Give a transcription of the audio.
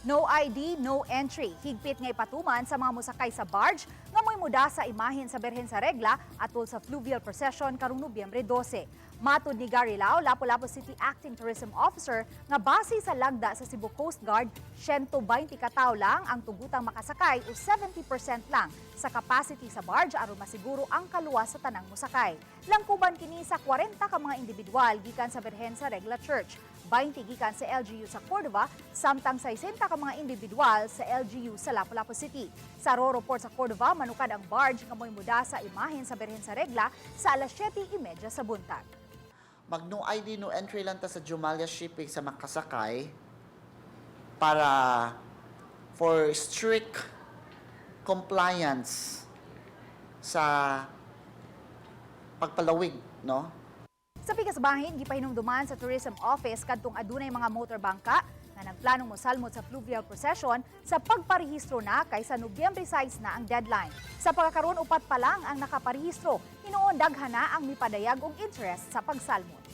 No ID, no entry. Higpit nga ipatuman sa mga musakay sa barge nga mo'y muda sa imahen sa Birhen sa Regla atol sa fluvial procession karong Nobyembre 12. Matod ni Gary Lau, Lapu-Lapu City Acting Tourism Officer, nga base sa lagda sa Cebu Coast Guard, 120 ka tawo lang ang tugutang makasakay o 70% lang sa capacity sa barge aron masiguro ang kaluwas sa tanang musakay. Langkuban kini sa 40 ka mga individual gikan sa Birhen sa Regla Church, 20 gikan sa LGU sa Cordova, samtang 60 ka mga individual sa LGU sa Lapu-Lapu City. Sa Roro Port sa Cordova, manukad ang barge nga mo'y muda sa imahen sa Birhen sa Regla sa alas 7:30 sa buntag. Mag no ID, no entry lang ta sa Jomalia Shipping sa makasakay para for strict compliance sa pagpalawig, no? Sa pikas bahin, gipahinumduman sa Tourism Office kadtong adunay mga motor bangka nga nagplanong mosalmot sa fluvial procession sa pagparehistro na kay sa Nobyembre 6 na ang deadline. Sa pagkakaroon, upat pa lang ang nakaparehistro. Hinuon daghan na ang mipadayag og interest sa pagsalmot.